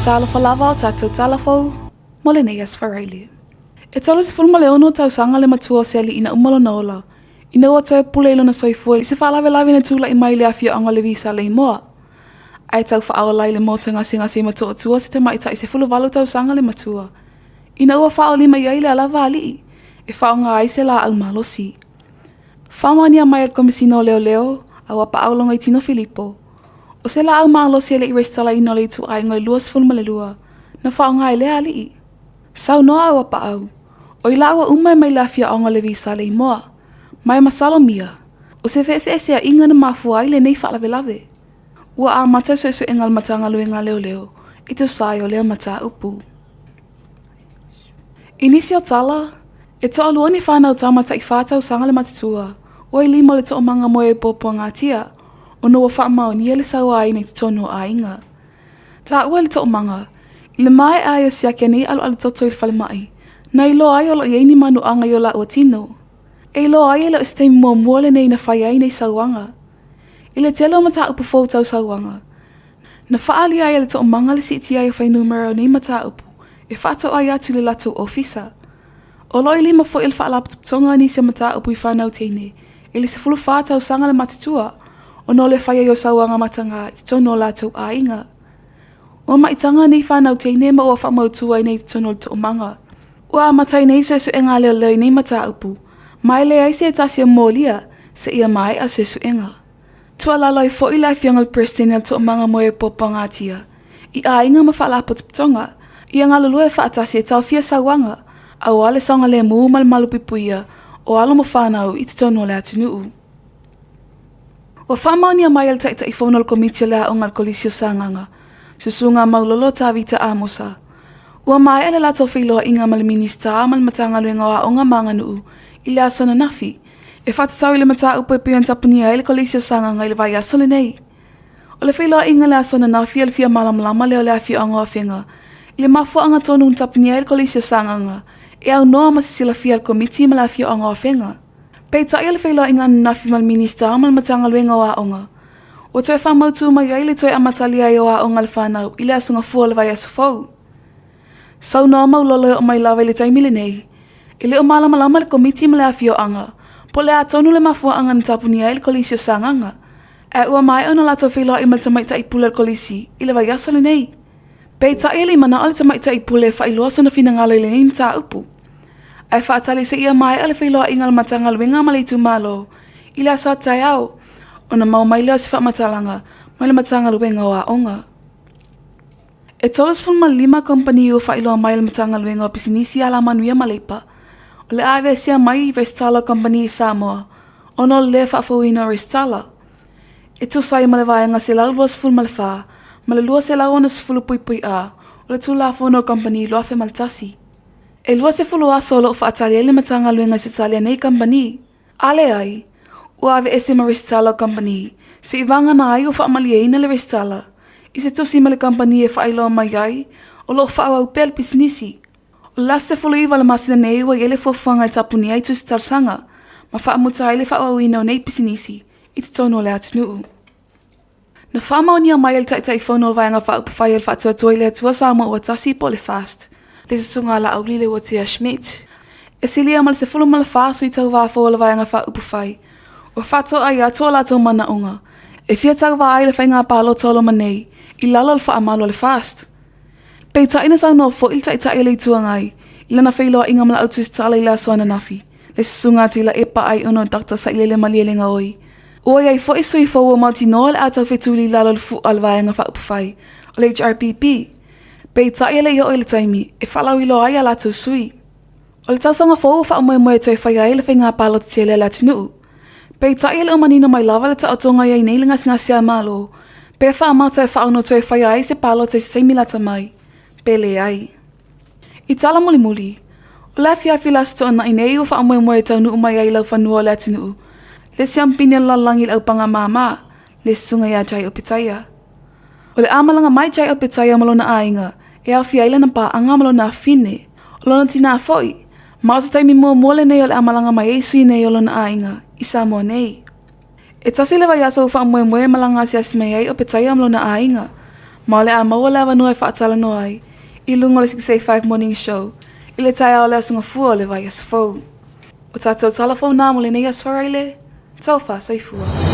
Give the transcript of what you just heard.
Talofa lava o tatou tala fou mo lenei aso Faraile. E 36 tausaga le matua o se alii ina uma lona ola, ina ua toe pule i lona soifua i se faalavelave na tulai mai i le afioaga o Levi Saleimoa. Ae tau faaola i le maota gasegase i Motootua se tamaitai 18 tausaga le matua, ina ua faaolima i ai le alava alii e faaaoga ai se laau malosi. Faamaonia mai e le Komesina o Leoleo a ua paau Logoitino Filipo, o se laau malosi e le i resitalaina o le ituaiga o le 22 na faaaoga e lea alii. Saunoa a ua paau, o i laua uma e mai le afioaga o Levi Saleimoa, ma e masalomia, o se feeseeseaiga na mafua ai lenei faalavelave. Ua amata suesuega a le Matagaluega a Leoleo e tusa ai o lea mataupu. I nisi o tala, e toalua ni fanau tama tai 4 tausaga le matutua, ua i lima o le toomaga moe e puapuagatia, ona ua faamaonia le sauaina i totonu o aiga. Taua i le toomaga, i le maea ai o siaki a nei alualu toto i le falemai, na iloa ai o lo o i ai ni manuaga i o laua tino. E iloa ai e le o se taimi muamua lenei na fai ai nei sauaga. I le tele o mataupu fou tau sauaga, na faaalia ai e le toomaga le siitia ai o fuainumera o nei mataupu e faatoai atu i le latou ofisa. O lo o i lima foi o le Faalapotopotoga nisi o mataupu i fanau teine i le 14 tausaga le matutua ona o le fai ai o sauaga mataga i totonu o latou aiga. Ua maitaga nei fanau teine ma ua faamautu ai nei i totonu o le toomaga. Ua amata ai nei suesuega a leoleo i nei mataupu, ma e leai se tasi e molia seia maea suesuega. Tuualalo ai foi le Afioga i le Peresetene o le Toomaga mo e Puapuagatia i aiga ma faalapotopotoga ia galulue faatasi e taofia sauaga aua le saogalemu ma le malupuipuia o alo ma fanau i totonu o le atunuu. Ua faamaonia mai e le Taitaifono o le Komiti o le Aoga a le Kolisi o Sagaga, Susuga Maulolo Tavita Amosa, ua maea le latou feiloaiga ma le Minisita ma le Matagaluega o Aoga ma Aganuu i le aso ananafi e faatatau i le mataupu e pei ona tapunia ai le Kolisi o Sagaga i le vaiaso lenei. O le feiloaiga i le aso ananafi o le fia malamalama lea o le afioaga o Afega i le mafuaaga tonu na tapunia ai le Kolisi o Sagaga e aunoa ma se silafia a le Komiti ma le afioaga o Afega. Peitai o le feiloaiga ananafi ma le Minisita ma le Matagaluega o Aoga, ua toe faamautu mai ai le toe amatalia ai o aoga a le fanau i le aso Gafua o le vaiaso fou. Saunoa Maulolo e oo mai lava i le taimi lenei, e le o malamalama le Komiti ma le afioaga po o le a tonu le mafuaaga na tapunia ai le Kolisi o Sagaga, ae ua maea ona latou feiloai ma le tamaitai pule o le Kolisi i le vaiaso lenei. Peitai e le i manao le tamaitai pule e faailoa sona finagalo i lenei mataupu. Ae faatali seia maea le feiloaiga a le Matagaluega ma le itumalo i le aso a taeao ona maua mai lea o se faamatalaga mai le Matagaluega o Aoga. E 35 kamupani ua faailoa mai e le Matagaluega o Pisinisi Alamanuia ma Leipa o le a aveesea mai i resitala o kamupani i Samoa ona o le lē faafouina o resitala. E tusa ai ma le Vaega 124 ma le 260 puipui A o le Tulafono o Kamupani 2001. E 20 aso o lo o faatali ai le Matagaluega i se tali a nei kamupani. A leai, ua aveese ma resitala o kamupani seia vagana ai ua faamalieina le resitala i se tusi mai le kamupani e faailoa mai ai o lo o faaauau pea le pisinisi. O le aso 19 o le masina nei ua i ai le fuafuaga e tapunia ai tusi talosaga ma faamuta ai le faaauauina o nei pisinisi i totonu o le atunuu. Na faamaonia mai e le Taitaifono o le Vaega Faaupufai o le Faatuatua i le Atua Samoa Ua Tasi po o le FAST, le Susuga a Laauli Leuatea Schmidt, e silia ma le 14 sui tauva fou o le Vaega Faaupufai ua faatoai atu o latou manaoga e fia tauva ai i le faiga palota o loma nei i lalo o le faamalu a le FAST. Peitai na saunoa foi le Taitai o le Itu Agai i lana feiloaiga ma le autusitala i le aso ananafi, le Susuga a Tuilaepa Aiono Dr Sailele Malielegaoi. Ua i ai foi sui fou ua mautinoa le a taufetuli i lalo o le fua a le Vaega Faaupufai o le HRPP, peitai e le i oo i le taimi e faalauiloa ai a latou sui. O le tausaga fou ua faamoemoe e toe faia ai le faiga palota tele a le atunuu. Peitai e le o manino mai lava le taotoga i ai nei le gasegase a Malo, pe faamata e faaono toe faia ai se palota i se taimi lata mai, pe leai. I tala mulimuli, o le afiafi le Aso Toonai nei ua faamoemoe e taunuu mai ai i laufanua o le atunuu le siampini o le lalolagi i le aupanga māmā, le Susuga ia Jai Opetaia. O le a malaga mai Jai Opetaia ma lona aiga e aofia ai lana paaga ma lona afine, o lona tinā foi, ma o se taimi muamua lenei o le a malaga mai ai sui nei o lona aiga i Samoa nei. E tasi le vaiaso ua faamoemoe e malaga asiasi mai ai Opetaia ma lona aiga, Ma o le a maua le avanoa e faatalanoa ai i luga o le 685 Morning Show i le taeao o le Aso Gafua o le vaiaso fou. O tatou tala fou na mo lenei Aso Faraile, Taufa Soifua.